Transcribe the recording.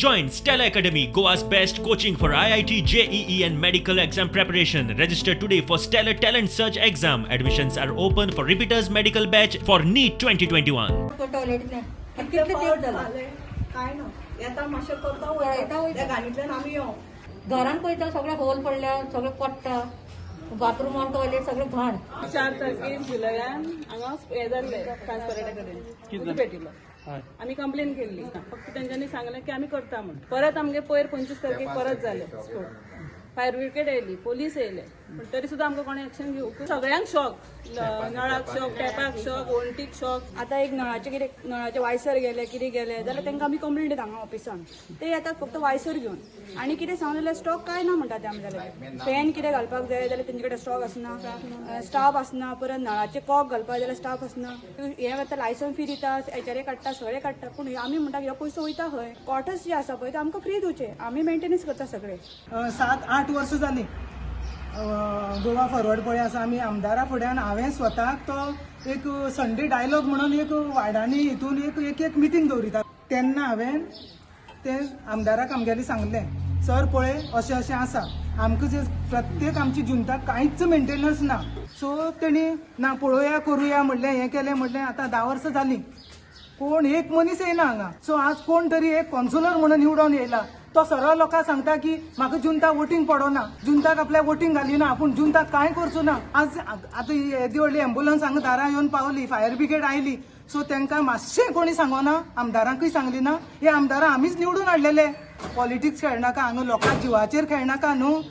Join Stellar Academy, Goa's best coaching for IIT, JEE, and medical exam preparation. Register today for Stellar Talent Search exam. Admissions are open for repeaters medical batch for NEET 2021. टॉयलेटींतल्यान कितले कितले पावट तेंप जाला. जाले काय ना, येता मातशें करता पळयता वयता, वयता. त्या घाणींतल्यान आमी यो. घरान पळयता, सगळे होल पडल्या, सगळे पडटा, बाथरूमान टॉयलेट सगळे घाण. 4 तारखेर जुलयान हांगा हें जाल्लें, ट्रान्सपरंटा कडेन उजो पेटिल्लो. आमी कंप्लेन केल्ली, फक्त तेंच्यांनी सांगलें की आमी करता म्हूण. परत आमगे पयर 25 तारखेक परत जालें स्फोट. फायर ब्रिगेड येयली, पोलीस येयले, पूण तरी सुद्दां आमकां कोणें एक्शन घेवंक. सगळ्यांक शॉक, नळाक शॉक, टॅपाक शॉक, वण्टीक शॉक. आतां एक नळाचें कितें, नळाचें वायसर गेलें, कितें गेलें जाल्यार तांकां आमी कंप्लेन दिता हांगा ऑफिसान. ते येतात फक्त वायसर घेवन आनी कितें सांगलें जाल्यार स्टॉक कांय ना म्हणटा ते आमचे लागीं. फॅन कितें घालपाक जाय जाल्यार तेंचे कडेन स्टॉक आसना, स्टाफ आसना. परत नळाचे कॉक घालपाक जाल्यार स्टाफ आसना. हें आतां लायसन्स फी दिता, एचआरए काडटा, सगळें काडटा, पूण आमी म्हणटा ह्यो पयसो वयता खंय? क्वॉर्टर्स जे आसा पळय ते आमकां फ्री दिवचे, आमी मेंटेनन्स करता सगळे. 7-8 वर्सां जालीं, गोवा फॉरवर्ड पळय आसा. आमी आमदारा फुड्यान हांवें स्वताक तो एक संडे डायलॉग म्हणून एक वार्डांनी हितून एक एक एक मिटींग दवरिता. तेन्ना हांवें ते आमदाराक आमगेले सांगलें, सर पळय, अशें अशें आसा, आमकां जे प्रत्येक आमची जुंताक कांयच मेंटेनन्स ना. सो तेणी ना पळोवया, करुया म्हणलें, हें केलें म्हणलें. आतां 10 वर्सां जालीं, कोण एक मनीस येयना हांगा. सो आज कोण तरी एक कॉन्सुलर म्हणून निवडून येयला, तो सरळ लोकांक सांगता की म्हाका जुंता वोटींग पडना, जुंताक आपल्या वोटींग घालिना, आपूण जुंताक कांय करचो ना. आज आतां येदी व्हडली एम्बुलन्स हांगा दारां येवन पावली, फायर ब्रिगेड आयली. सो तांकां मातशें कोणी सांगना, आमदारांकूय सांगली ना. हे आमदारां आमीच निवडून हाडलेले. पॉलिटिक्स खेळनाका हांगा, लोकां जिवाचेर खेळनाका न्हू.